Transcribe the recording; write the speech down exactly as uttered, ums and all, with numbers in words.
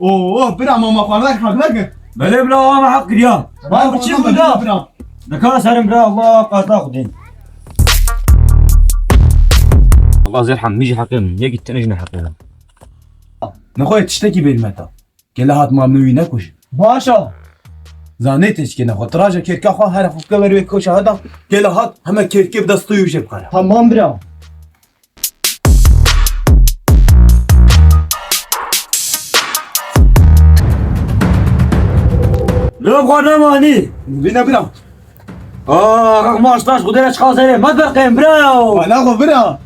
Oo, bira, mama xwe vek, hak vek. Belê bira, ama hak kiriya. Ba, biçim bira. Bira. Dikara serim bira, Allah qata xudin. Allah zerham, mijî heqê min, yekî tenê jî ne heqê min. Nexwe tiştekî bêrî me ta. Gele hat mamnûyî nekuj. Baş a. Zanê tê çikê nexwe. Tiraja kêrka xwe here xwe ke wer wê koşa heda. Gele hat heme kêrkê bi destû yû jê bikare. Tamam bira. Bira xwe nemanî. Bine bira. Aa, kalk maç taş, xudê çiqa zerê. Mat berqeyim bira. Bana xwe bira.